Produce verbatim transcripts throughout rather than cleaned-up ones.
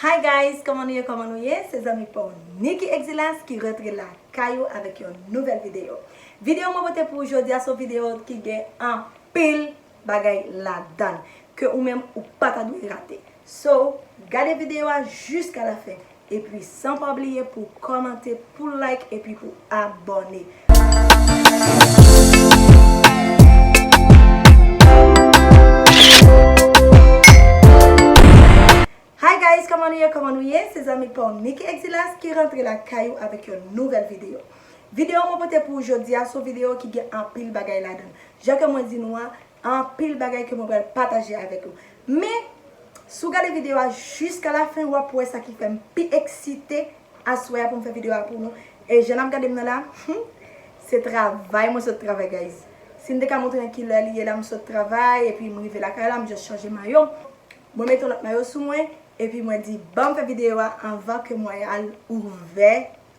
Hi guys, kòman nou ye, kòman nou ye? Se zanmi pa w Nicky Exilas ki rantre lakay ou avèk yon nouvèl videyo. Videyo mwen pote pou ou jodi a se yon videyo ki gen anpil bagay ladan l ke ou menm ou pa ta dwe rate. So, gade videyo a jiska la fen. Epi san pa bliye pou kòmante, pou like epi pou abòne. Hi guys, kòman nou ye, kòman nou ye? Se zanmi pa w Nicky Exilas ki rantre lakay ou avèk yon nouvèl videyo. Videyo mwen pote pou ou jodi a se yon videyo ki gen anpil bagay ladan l. Jan ke mwen di nou a, anpil bagay ke mwen pral pataje avèk ou. Men, si w gade videyo a jiska la fen, w ap wè sa ki fè m pi eksite aswè a pou m fè videyo a pou nou. E jan n ap gade m nan la, hmm, se travay mwen sot travay, guys. Si m te ka montre n kilè li ye la, m sot travay, epi m rive lakay la, m just chanje mayo. Mwen mete yon lòt mayo sou mwen, epi mwen di, ban m fè videyo a anvan ke mwen al ouvè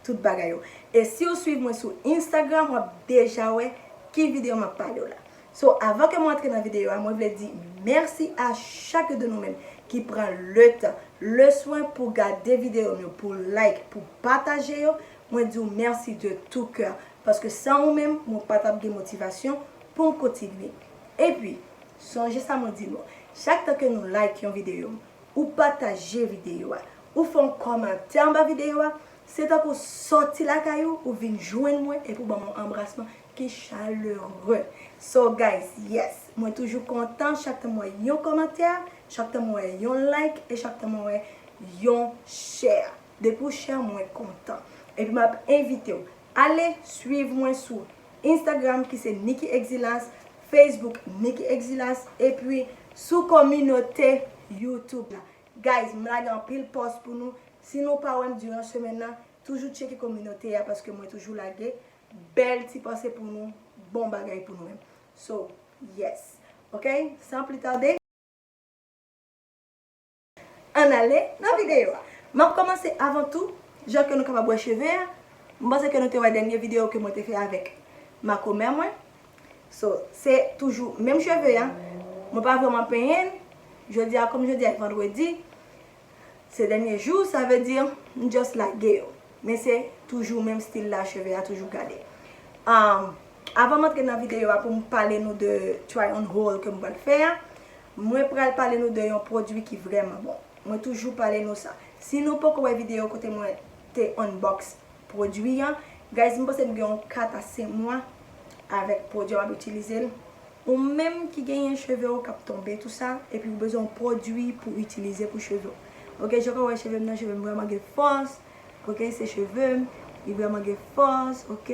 tout bagay yo. E si w swiv mwen sou Instagram, w ap deja wè ki videyo m ap pale w la. So, avan ke mwen antre nan videyo a, mwen vle di mèsi a chak de nou menm ki pran le tan, le swen pou gade videyo m yo, pou like, pou pataje yo. Mwen di w mèsi de tout cœur, paske san ou menm, mwen pa t ap gen motivasyon pou m kontinye. Epi, sonje sa mwen di nou, chak tan ke nou like yon videyo m, ou pataje videyo a, ou fè yon kòmantè anba videyo a, se tankou w sòti lakay ou, ou vin jwenn mwen epi w ban m yon anbrasman ki chalere. So guys, yes, mwen toujou kontan chak tan mwen wè yon kòmantè, chak tan mwen wè yon like e chak tan mwen wè yon share. Depi w share, mwen kontan. Epi m ap envite w, ale swiv mwen sou Instagram ki se Nicky Exilas, Facebook Nicky Exilas, epi sou kominote YouTube la. Guys, m lage anpil pòs pou nou. Si nou pa wè m diran semèn nan, toujou tcheke kominote a paske mwen toujou lage bèl ti panse pou nou, bon bagay pou nou menm. So, yes. Ok? San pli tade, ann ale nan videyo a. M ap kòmanse avan tou, jan ke nou kapab wè cheve a. M panse ke nou te wè dènye videyo ke mwen te fè avèk makomè mwen. So, se toujou menm cheve a. Mwen pa vrèman penyen l. Jodi a, kòm jodi a vandredi, se dènye jou, sa vle di m just lage yo. Men se toujou menm stil la, cheve a toujou gade. Um, avan m antre nan videyo a pou m pale nou de try on haul ke m pral fè a, mwen pral pale nou de yon pwodui ki vrèman bon. Mwen toujou pale nou sa. Si nou poko wè videyo kote mwen te unbox pwodui an, guys, m panse m gen yon kat a senk mwa avèk pwodui an, m ap itilize l. Ou menm ki genyen cheve w k ap tonbe, tou sa, epi ou bezwen yon pwodui pou itilize pou cheve w. Ok, jan w wè cheve m nan, cheve m vrèman gen fòs. Ok, se cheve m, li vrèman gen fòs, ok.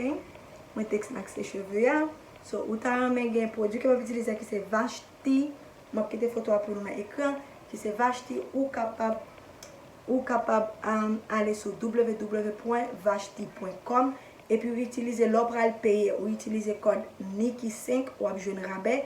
Mwen te snackse cheve a. So, ou ta renmen gen pwodui ke m ap itilize a ki se Vashti. M ap kite foto a pou nou nan ekran, ki se Vashti, ou kapab, ou kapab, um, ale sou w w w pwen vashti pwen kòm, epi w itilize, lè w pral peye, ou itilize kòd Nicky senk, w ap jwenn rabè,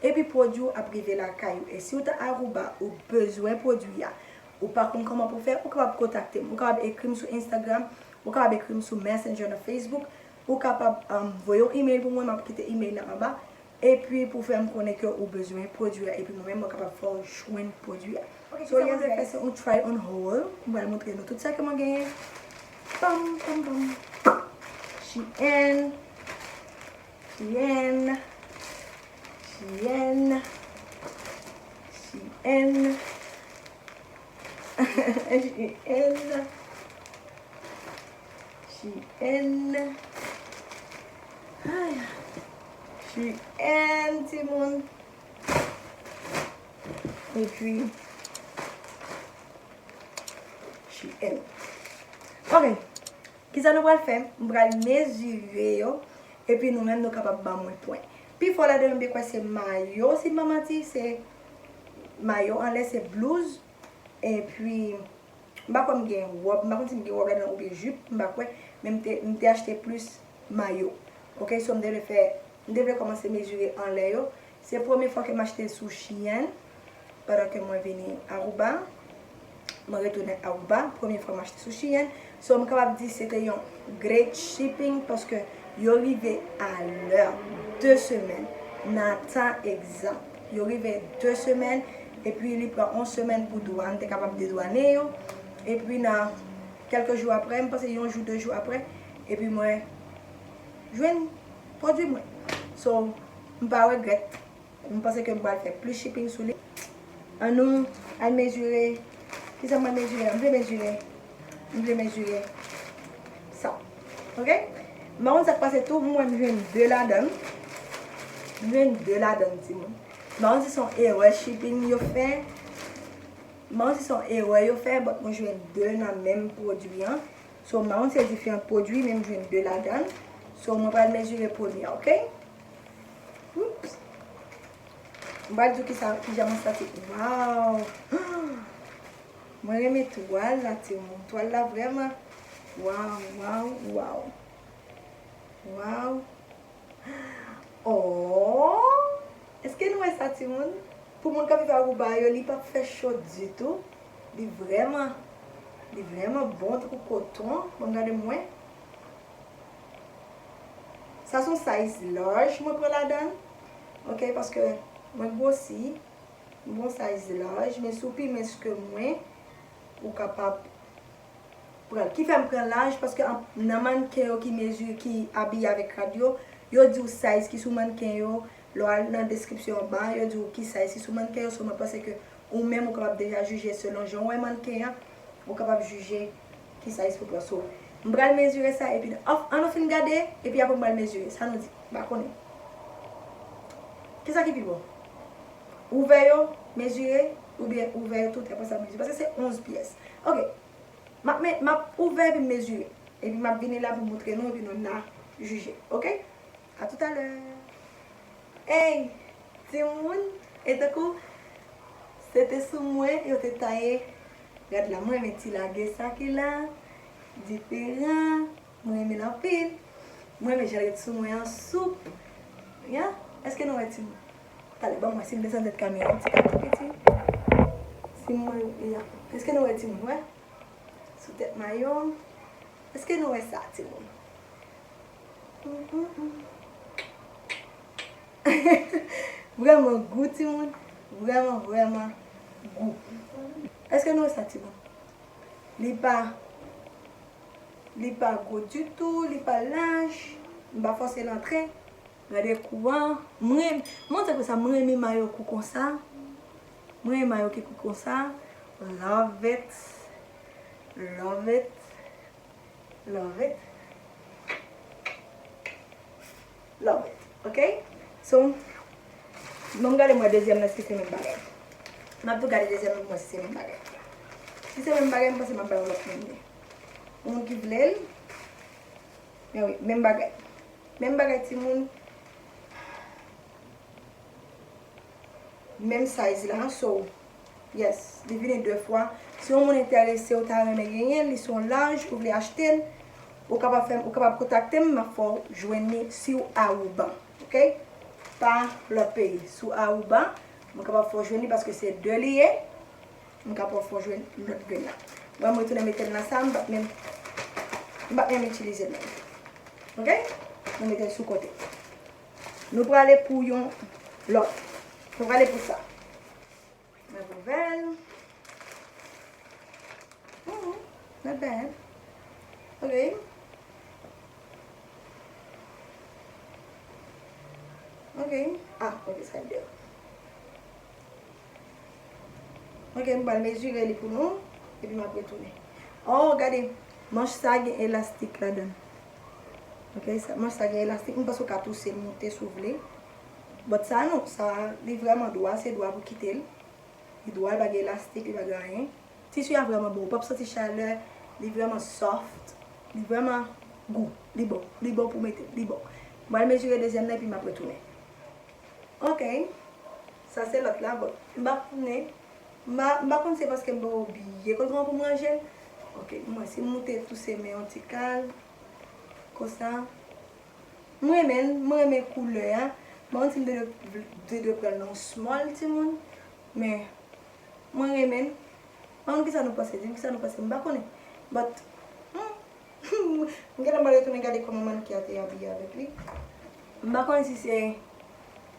epi pwodui w ap rive lakay ou. E si w ta Aruba, ou bezwen pwodui a, ou pa konn kòman pou fè, ou kapab kontakte m. Ou kapab ekri m sou Instagram, ou kapab ekri m sou Messenger nan Facebook, ou kapab, um, voye yon email pou mwen, m ap kite email nan anba. Epi pou fè m konnen ke ou bezwen pwodui a, epi mwen menm mwen kapab fè w jwenn pwodui a. Ok, so, kisa mwen vle fè, se yon try on haul. Mwen pral montre nou tout sa ke mwen genyen. Pam, pam, pam. Shein. Shein. Shein. Shein. Shein. Shein. Ay. Shein, timoun. Epi, Shein. Ok. Kisa nou pral fè? M pral mezire yo. Epi nou menm nou kapab ban mwen pwen. Pi fò ladan yo, m te kwè se mayo, si m pa manti, se mayo anlè, se blouz. Epi, m pa kwè m gen wòb, m pa konn si m gen wòb ladan oubyen jip, m pa kwè, men m te, m te achte plis mayo. Ok, so m te vle fè, m te vle kòmanse mezire anlè yo. Se premye fwa ke m achte sou Shein, pandan ke mwen vini Aruba. Mwen retounen Aruba, premye fwa m achte sou Shein. So, m kapab di se te yon great shipping, paske yo rive a lè, de semèn, nan tan egzak. Yo rive de semèn, epi li pran yon semèn pou dwàn te kapab dedwane yo. Epi nan kèlke jou apre, m panse yon jou, de jou apre, epi mwen jwenn pwodui mwen. So, m pa regrèt. M panse ke m pral fè plis shipping sou li. Ann nou al mezire. Kisa m pral mezire? M vle mezire. M vle mezire sa. Oke? M pa konn sa k pase tou, m wè m jwenn de ladan l. M jwenn de ladan l, timoun. M pa konn si se yon erè shipping yo fè. M pa konn si se yon erè yo fè, but mwen jwenn de nan menm pwodui an. So, m pa konn si se diferan pwodui, men m jwenn de ladan l. So, mwen pral mezire premye a, oke? Oups. M pral di w kisa, kijan mwen santi. Waw! Mwen renmen twal la, timoun. Twal la vrèman. Waw, waw, waw. Waw. Oh! Èske nou wè sa, timoun? Pou moun k ap viv Aruba yo, li p ap fè cho ditou. Li vrèman, li vrèman bon tankou koton. Bon, gade mwen. Sa se yon size large mwen pran ladan. Oke, paske mwen gwosi. M pran size large, men si w pi mens ke mwen, ou kapab pran l. Ki fè m pran large, paske an- nan mannken yo ki mezi, ki abiye avèk rad yo, yo di w size ki sou mannken yo. Lè w al nan deskripsyon anba, yo di w ki size ki sou mannken yo. So, mwen panse ke ou menm, ou kapab deja jije selon jan w wè mannken an, ou kapab jije ki size pou pran. So, m pral mezire sa, epi an- ann nou fin gade, epi apre m pral mezire. Sa nou di? M pa konnen. Kisa ki pi bon? Ouvè yo, mezire, oubyen ouvè yo tout, apre sa mezire. Paske se onz pyès. Oke. M ap me- m ap ouvè epi m mezire. Epi m ap vini la pou m montre nou, epi nou na jije. Oke? A toutalè. Ey, timoun, e tankou se te sou mwen yo te taye rad la. Mwen renmen ti lagè sa ki la, diferan. Mwen renmen l anpil. Mwen renmen jan l ret sou mwen an, soup. Ya, èske nou wè timoun? Talè, ban mwen, si m desann tèt kamera, yon ti ka tou piti. Si mwen, ya. Èske nou wè timoun, wè? Sou tèt mayo. Èske nou wè sa, timoun? Mm, mm, mm. Vrèman gou, timoun. Vrèman, vrèman gou. Èske nou wè sa, timoun? Li pa, li pa gwo ditou, li pa laj. M pa fòse l antre. Gade kou an. Mwen, mwen te konsa, mwen renmen mayo kou konsa. Mwen renmen mayo ki kou konsa. Love it. Love it. Love it. Love it. Ok? So, mwen gade mwen dezyèm nan si se menm bagay. M ap tou gade dezyèm nan pou mwen si se menm bagay. Si se menm bagay, m panse m ap bay yon lòt moun li. Yon moun ki vle l. Men wi, menm bagay. Menm bagay timoun. Menm size la, so, yes, li vini de fwa. Si yon moun enterese, ou ta renmen genyen l, li se yon laj, ou vle achte l, ou kapab fè m, ou kapab kontakte m, m ap fè w jwenn li si w Aruba, ok? Pa lòt peyi. Si w Aruba, mwen kapab fè w jwenn li paske se de li ye. M kapab fè w jwenn lòt grenn la. Mwen, mwen retounen mete l nan sa, m p ap menm, m p ap menm itilize l menm. Ok? Nou mete l sou kote. Nou prale pou yon lòt. Nou prale pou sa. Mwen ouvè l. Mhm, not bad. Ok. Ok. Ah, ok, sa deyò. Ok, m pral mezire li pou nou, epi m ap retounen. Oh, gade, manch sa gen elastik ladan l. Ok, sa, manch sa gen elastik, m panse w ka touse l moute si w vle. But sa non, sa, li vrèman dwa, se dwa pou kite l. Li dwa, li pa gen elastik, li pa gen anyen. Tisi a vrèman bon, ou p ap santi chalè, li vrèman soft, li vrèman gou, li bon, li bon pou mete, li bon. M pral mezire dezyèm nan epi m ap retounen. Ok, sa se lòt la, bon, m pa konnen, m pa, m pa konn se paske m pa bliye kote mwen pou m ranje l. Ok, m wè si m moute touse men yon ti kal, konsa. M renmen l, m renmen koulè a. M pa konn si m te dwe, te dwe pran l nan small timoun, men mwen renmen l. M pa konn kisa nou panse, di m kisa nou panse, m pa konnen. But, hmm, m gentan pral retounen gade kòman mannken an te abiye avèk li. M pa konn si se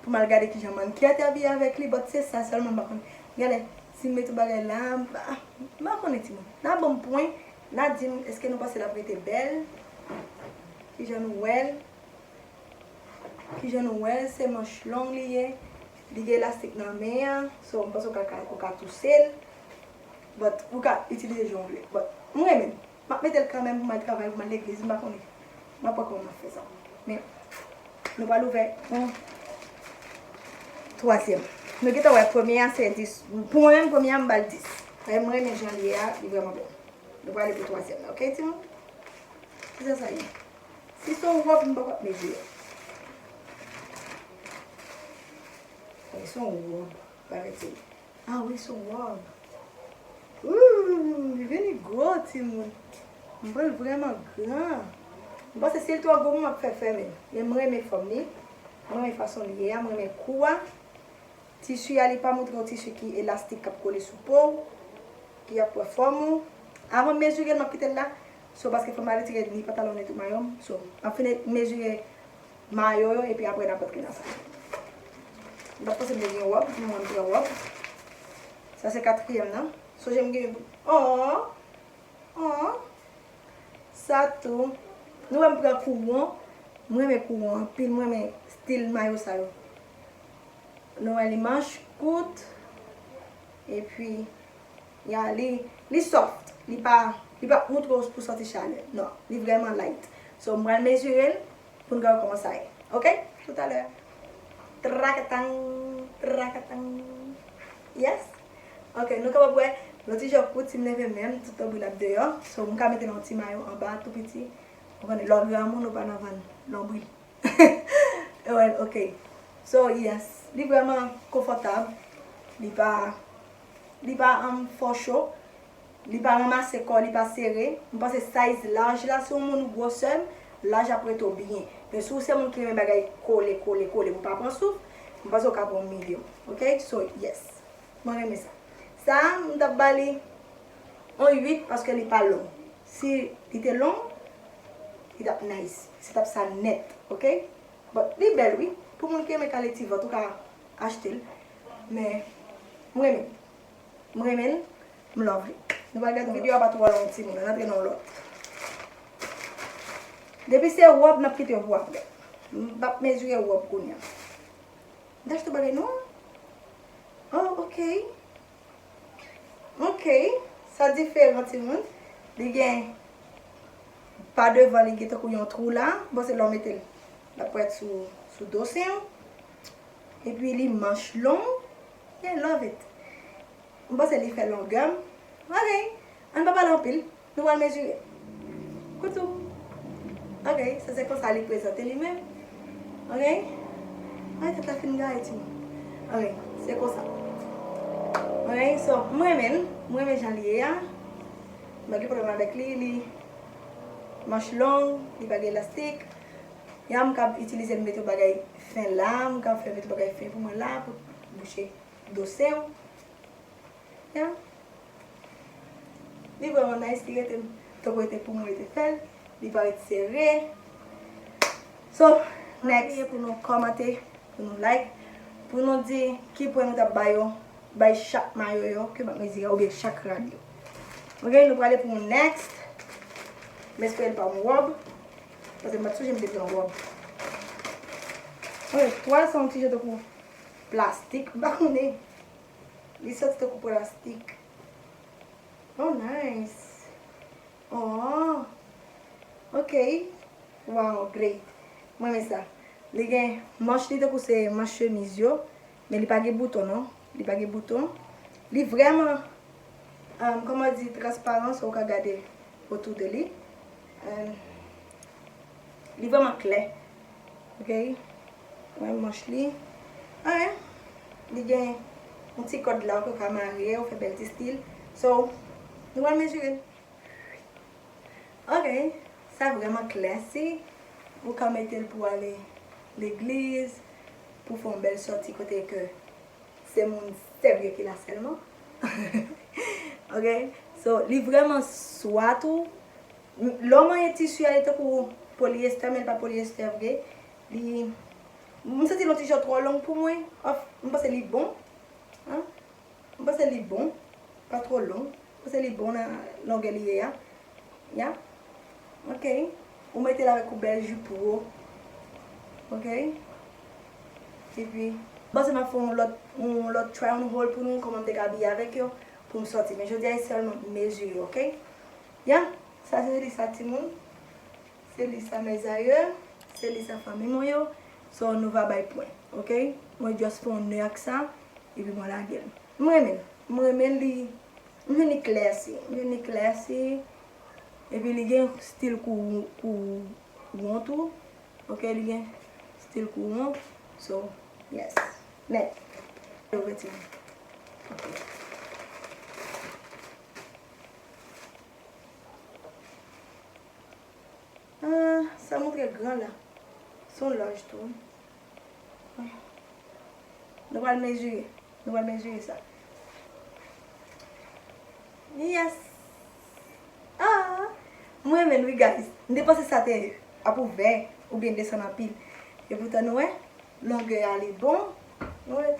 pou m al gade kijan mannken an te abiye avèk li, but se sa sèlman m pa konn. Gade, Ti m met tout bagay la, m pa, m pa konnen timoun. N a ban m pwen, n a di m èske nou panse l ap rete bèl? Kijan nou wè l? Kijan nou wè l? Se manch long li ye. Li gen elastik nan men an. So, m panse w ka, ka, ou ka touse l. But, ou ka itilize jan w vle. But, m renmen l. M ap mete l kanmenm pou m al travay, pou m al legliz, m pa konnen. M ap wè kòman m ap fè sa. Men, nou pral ouvè yon twazyèm. Nou gentan wè premye a se dis. Pou mwen menm, premye a m ba l dis. Paske m renmen jan l ye a, li vrèman bèl. Nou prale pou twazyèm nan, oke, timoun? Kisa sa ye? Si se yon wòb, m poko ap mezire. Wi, se yon wòb, parèt li. Ah wi, se yon wòb. Ooh, li vini gwo, timoun. M pran l vrèman gran. M panse si l twò gwo, m ap fè fèmen. Men m renmen fòm li. M renmen fason li ye a, m renmen kou a. Tisi a, li pa montre yon tisi ki elastik k ap kole sou po w, ki ap pran fòm ou. Avan m mezire l, m ap kite l la. So, paske fò m al retire ni pantalon ni tou mayo m. So, m ap fini mezire mayo yo, epi apre n ap rantre nan sa. M pa t panse m te gen wòb, men mwen m pran wòb. Sa se katriyèm nan. Sonje m gen, oh! Oh, sa tou. Nou wè m pran kouwon. M renmen kouwon anpil. M renmen stil mayo sa yo. Nou wè li manch kout. Epi, ya, li, li soft. Li pa, li pa montre w pou santi chalè. Non, li vrèman light. So, m pral mezire l. Pou n gade kòman sa ye. Oke? Toutalè. Trakatang, trakatang. Yes? Oke, nou kapab wè, yon ti jan kout, si m leve men m, tout lonbri l ap deyò. So, m ka mete l yon ti mayo anba, tou piti. Ou konnen, lè w granmoun, ou pa nan vann lonbri. Well, oke. So, yes. Li vrèman konfòtab. Li pa, li pa, um, fò cho. Li pa ranmase kò, li pa sere. M panse size laj la, si yon moun ou gwosè m, laj ap rete w byen. Men si w se moun ki renmen bagay kole, kole, kole, pou pa pran souf, m panse w ka pran yon medium. Oke? So, yes. Mwen renmen sa. Sa a, m t ap ba li yon uit paske li pa long. Si li te long, li t ap nice. Se t ap sa nèt. Oke? But, li bèl, wi. Pou moun ki renmen kale ti vant, ou ka achte l. Men, mwen renmen. M renmen l, m love li. Nou pral gade yon videyo a pa twò long timoun, ann antre nan yon lòt. Depi se wòb, n ap kite yo pou apre. M p ap mezire wòb kounye a. M t achte yon bagay nwa. Oh, oke. Oke. Sa diferan timoun. Li gen pa devan, li gen tankou yon twou la. Bon, se lè w mete l, l ap parèt sou, sou do sen w. Epi li manch long. Yeah, love it. M panse li fè longè m. Ok. Ann pa pale anpil. Nou pral mezire. Koutou. Ok. Sa se konsa li prezante li menm. Ok. Ay, tèt la fin gaye, timoun. Ok. Se konsa. Ok. So, m renmen l. M renmen jan li ye a. M pa gen pwoblèm avèk li. Li manch long. Li pa gen elastik. Ya, m kab itilize l mete yon bagay fen la. M kab fè mete yon bagay fen pou mwen la. Pou bouche do sen w. Ya. Li vrèman nice, li rete tankou rete pou mwen rete fè l. Li pa ret sere. So, next. Pa bliye pou nou kòmante, pou nou like, pou nou di ki pwen nou t ap ba yo, bay chak mayo yo ke m ap mezire oubyen chak rad yo. Ok, nou prale pou next. M espere l pa yon wòb. Paske m pa t sonje m te pran wòb. Ok, twal sa yon ti jan tankou plastik. M pa konnen. Li santi tankou plastik. Oh, nice. Oh. Ok. Wow, great. Mwen renmen sa. Li gen manch li tankou se manch chemiz yo, men li pa gen bouton non. Li pa gen bouton. Li vrèman, um, kòman di, transparan, so ou ka gade otou de li. Um, li vrèman klè. Ok. Mwen manch li. Alright. Li gen yon ti kòd la ou ka mare, ou fè bèl ti stil. So, nou pral mezire l. Ok. Sa vrèman classy. Ou ka mete l pou ale legliz, pou fè yon bèl sòti kote ke se moun serye ki la sèlman. Ok. So, li vrèman swa tou. Lè w manyen tisi a, li tankou polyester, men li pa polyester vre. Li, m santi l yon ti jan twò long pou mwen. Of, m panse li bon. Hein? M panse li bon, pa twò long. M panse li bon nan longè li ye a. Ya. Ok. Ou mete l avèk yon bèl jip wo. Ok. Epi, m panse m ap fè yon lòt, yon lòt try on haul pou nou, kòman m te ka abiye avèk yo, pou m sòti. Men jodi a, e sèlman mezire, ok? Ya. Sa se li sa, timoun. Se li sa, mes aïeux. Se li sa, fanmi mwen yo. So, nou va bay pwen, ok? Mwen just fè yon nè ak sa, epi mwen lage l. M renmen l. M renmen li. M jwenn li klèsi. M jwenn li klèsi. Epi li gen stil kou, kou won tou. Ok, li gen stil kou won. So, yes. Nèt. Yo retire. Ok. Ah, sa montre gran la. Se yon laj tou. Nou pral mezire. Nou pral mezire sa. Yes. Ah, mwen renmen l wi, guys. M te panse sa te ap ouvè oubyen desann anpil. Epoutan nou wè, longè a li bon. Nou wè.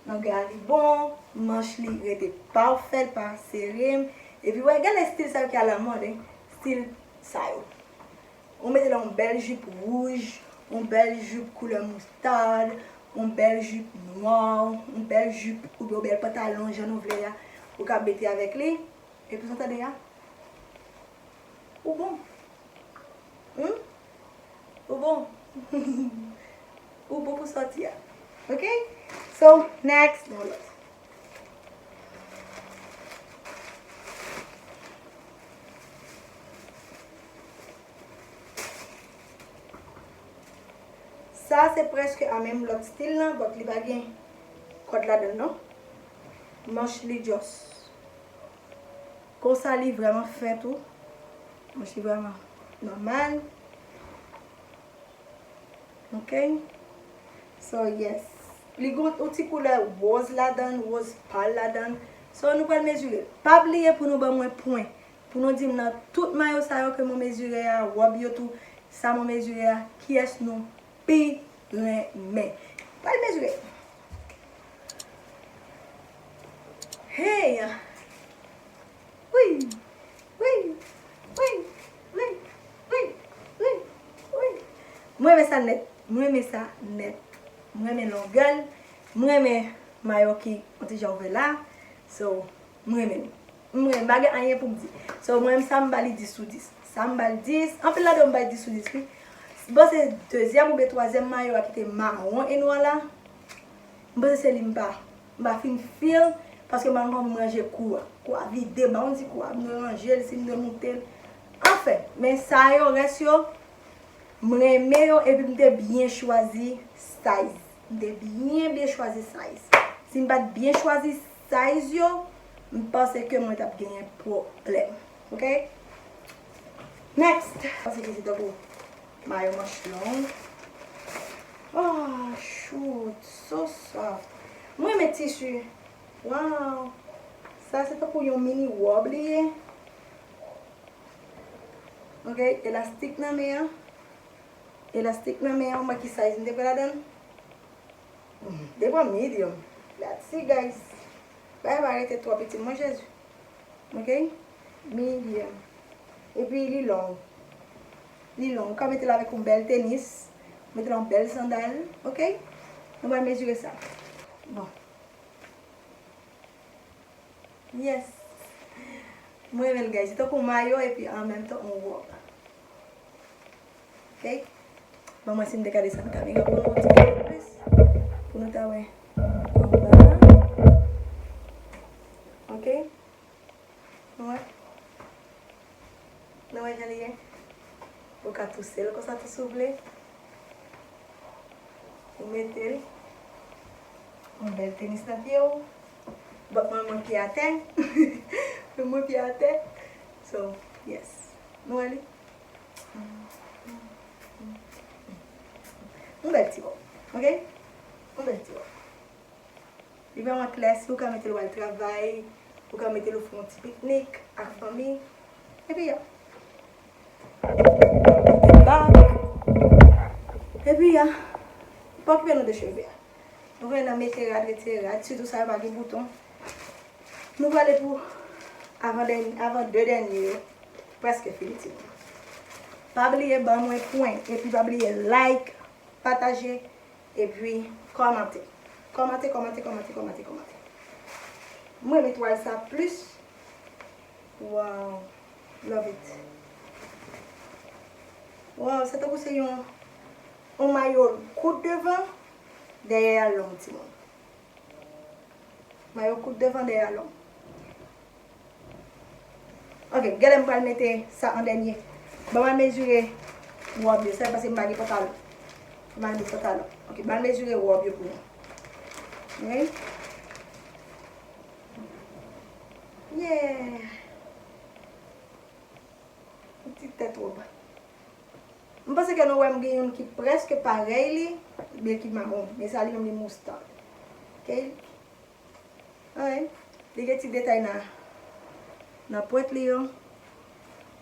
Longè a li bon, manch li rete pafè, l pa sere m. Epi wè, gade stil sa yo ki alamòd, hein. Stil sa yo. Ou mete la yon bèl jip wouj, yon bèl jip koulè moutad, yon bèl jip nwa, yon bèl jip oubyen yon bèl pantalon jan nou vle a, ou ka mete avèk li. Epi sa tande a. Ou bon. Hmm? Ou bon. Ou bon pou sòti a. Ok? So, next. Yon lòt. Sa se prèske a menm lòt stil lan, but li pa gen kòd ladan l non. Manch li just konsa, li vrèman fè tou. Manch li vrèman nòmal. Ok. So, yes. Li gon yon ti koulè woz ladan l, woz pal ladan l. So, nou pral mezire. Pa bliye pou nou ban mwen pwen. Pou nou di m nan tout mayo sa yo ke mwen mezire a, wòb yo tou, sa mwen mezire a, kiyès nou pi renmen. Pral mezire. Hey! Wi! Wi! Wi! Wi! Wi! Wi! Wi! Wi! Mwen renmen sa nèt. Mwen renmen sa nèt. Mwen renmen longè l. Mwen renmen mayo ki yon ti jan ouvè la. So, mwen renmen li. Mwen, m pa gen anyen pou m di. So, mwen menm sa, m ba li dis sou dis. Sa, m ba li dis. Anpil ladan yo, m ba li dis sou dis, wi. Bon, se dezyèm oubyen twazyèm mayo a ki te mawon e nwa la. M panse se li m pa, m pa fin feel, paske m pa konn kòman m ranje kou a. Kou a vide, m pa konn si kou a, m dwe ranje l, si m dwe moute l. Anfen, men sa yo, rès yo, m renmen yo, epi m te byen chwazi size. M te byen, byen chwazi size. Si m pa t byen chwazi size yo, m panse ke mwen t ap genyen pwoblèm. Ok? Next! Sa se ki se tankou mayo manch long. Oh, shoot, so soft. Mwen renmen tisi. Wow! Sa se tankou yon mini wòb li ye. Ok, elastik nan men an. Elastik nan men an, mwen ki size m te pran ladan l. M te pran medium. That's it, guys. Bagay pa rete twò piti, mwen Jezi. Ok? Medium. Epi li long. Li long. Ou ka mete l avèk yon bèl tenis. Mete l yon bèl sandal. Ok? Nou pral mezire sa. Bon. Yes. Mwen renmen l, guys. Se tankou mayo epi an menm tan yon wòb. Ok? Ban mwen si m te ka desann kamera pou nou yon ti plis. Pou nou ta wè anba. Ok? Nou wè? Nou wè jan li ye? Ou ka touse l konsa tou si w vle. Ou mete l. Yon bèl tenis nan pye w. But mwen, mwen pye atè. Mwen, mwen pye atè. So, yes. Nou wè li? Yon bèl ti wòb. Ok? Yon bèl ti wòb. Li vrèman klè, si ou ka mete l w al travay, ou ka mete l ou fè yon ti piknik ak fanmi. Epi ya. Bag. Epi ya. Pa okipe nou de cheve a. Nou konnen nan mete rad, retire rad, sitou sa yo pa gen bouton. Nou prale pou avan dènye, avan de dènye yo. Prèske fini, timoun. Pa bliye ban mwen pwen, epi pa bliye like, pataje, epi kòmante. Kòmante, kòmante, kòmante, kòmante, kòmante. Mwen renmen twal sa plis. Wow, love it. Wow, se tankou se yon, yon mayo kout devan, dèyè a long, timoun. Mayo kout devan, dèyè a long. Ok, genlè m pral mete sa an dènye. Ban mwen mezire wòb yo, se paske m pa gen pantalon. M pa gen pantalon. Ok, ban mezire wòb yo pou mwen. Ok? Yeah. Yon ti tèt wòb. M panse ke nou wè m gen youn ki prèske parèy li, oubyen ki mawon. Men sa li menm li moustard. Ok? Alright. Li gen ti detay nan, nan pwent li yo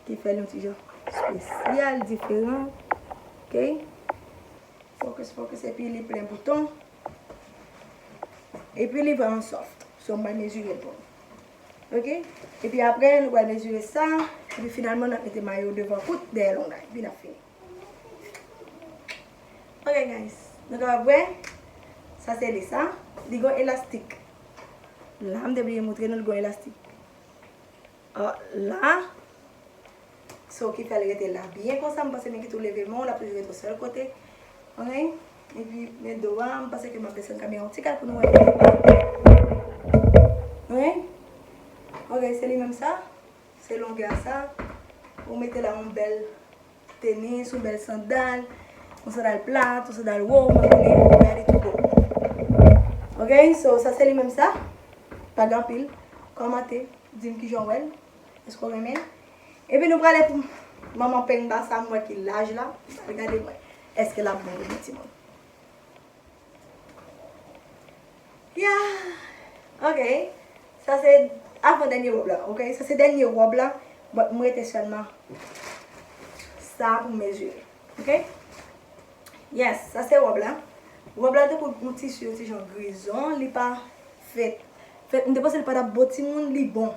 ki fè l yon ti jan espesyal, diferan. Ok? Focus, focus, epi li plen bouton. Epi li vrèman soft. So, m pral mezire l pou nou. Ok? Epi apre, nou pral mezire sa. Epi finalman, n ap mete mayo devan kout, dèyè long la. Epi n ap fini. Ok, guys. Nou kapab wè. Sa se li, sa. Li gon elastik. La, m te bliye moutre nou, li gon elastik. Ah, la. So, ki fè l rete la byen konsa, m panse men ki tou leve men w, l ap toujou rete yon sèl kote. Ok? Epi, men do a, m panse ke m ap desann kamera yon ti kal pou nou wè. Ok? Ok, se li menm sa. Se longè a sa. Ou mete la yon bèl tenis, yon bèl sandal, yon sandal plat, yon sandal wo, m ap mete ready to go. Ok? So, sa se li menm sa. Pa gen anpil. Kòmante, di m kijan w wè l. Èske w renmen l? Epi nou prale pou manman peng ba sa m wè ki laj la. M pral gade mwen. Èske l ap bon pou nou timoun? Yeah. Ok. Sa se avan dènye wòb la. Ok. Sa se dènye wòb la. But m rete sèlman sa pou m mezire. Ok. Yes. Sa se wòb la. Wòb la te kou yon tisi, yon ti jan grizon. Li pa fèt. Fèt, m te panse li pa t ap bon timoun, li bon.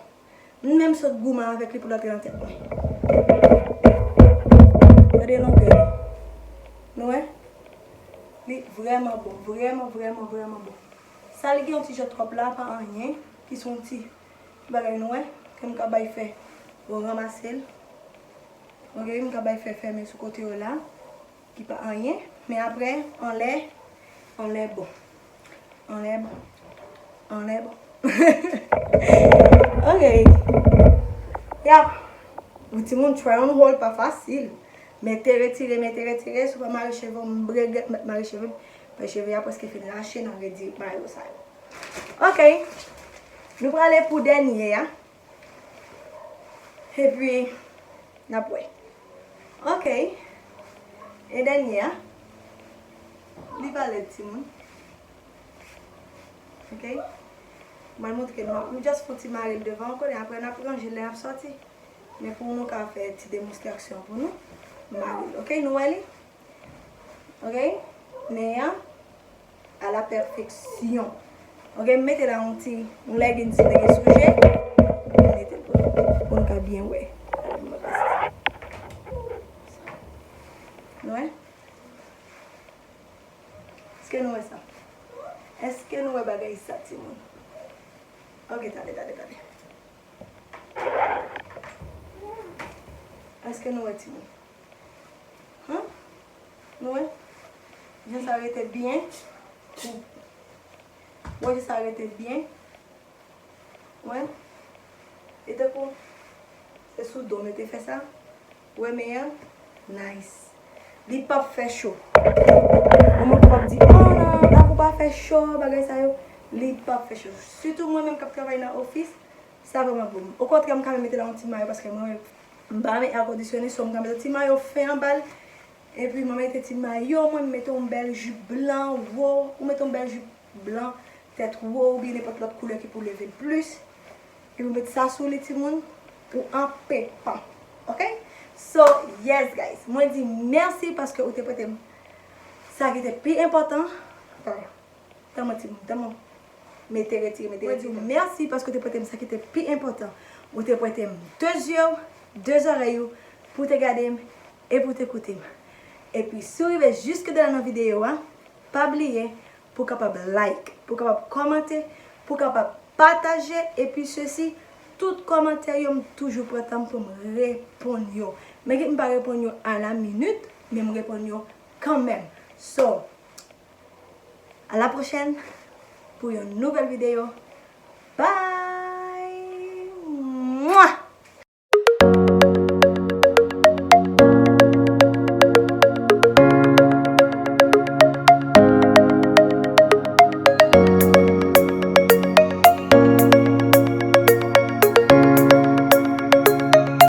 M menm sot goumen avèk li pou l antre nan tèt mwen. Gade longè li. Nou wè? Li vrèman bon, vrèman, vrèman, vrèman bon. Sa li gen yon ti jan twòp la, pa anyen, ki se yon ti bagay nou wè, ke m ka bay fè. Bon, ranmase l. Ok, m ka bay fè fèmen sou kote yo la. Ki pa anyen, men apre, anlè, anlè bon. Anlè bon. Anlè bon. Ok. Ya. Yon timoun try on hold pa fasil. Mete retire, mete retire, si w pa mare cheve w, m regrèt mèt mare cheve m. Paske cheve a prèske fin lache nan redi mayo sa yo. Ok. Nou prale pou dènye a. Epi, n ap wè. Ok. E dènye a. Li pa lèd, timoun. Ok. Mwen montre nou. M just fon ti mare l devan, w konnen, apre n ap ranje lè n ap sòti. Men pou nou ka fè ti demonstrasyon pou nou. Mare l. Ok, nou wè li? Ok? Men an, a la pèfeksyon. Ok, m mete la yon ti, yon leggings si w te gen sou je. M mete l pou nou, pou nou ka byen wè. Nou wè? Èske nou wè sa? Èske nou wè bagay sa, timoun? Ok, tande, tande, tande. Èske nou wè, timoun? Huh? Nou wè? Jan sa rete byen. Ou wè jan sa rete byen. Wè. E tankou se sou do mwen te fè sa. Wè men an. Nice. Li p ap fè cho. Ou menm k ap di, "Oh non, tankou pa fè cho, bagay sa yo." Li p ap fè cho. Sitou mwen menm k ap travay nan ofis, sa vrèman bon. Okontrè, m ka menm mete la yon ti mayo paske mwen menm m pa renmen èkondisyonnen, so m ka mete ti mayo fen anba l. Epi mwen mete ti mayo, mwen mete yon bèl jip blan, wo, ou mete yon bèl jip blan, tèt wo, oubyen nenpòt lòt koulè ki pou leve l plis. Epi ou met sa sou li, timoun, ou an pepan. Ok? So, yes, guys. Mwen di mèsi paske ou te prete m sa ki te pi enpòtan. Tann mwen, timoun, tann mwen. Mete, retire, mete, retire. Mèsi paske w te prete m sa ki te pi enpòtan. Ou te prete m de zye w, de zòrèy ou, pou w te gade m e pou w te koute m. Epi si w rive jiske de la nan videyo a, pa bliye pou w kapab like, pou w kapab kòmante, pou w kapab pataje, epi sesi, tout kòmantè yo m toujou pran tan m pou m reponn yo. Men ki m pa reponn yo a la minit, men m reponn yo kanmenm. So, a la pwochèn pou yon nouvèl videyo. Bye!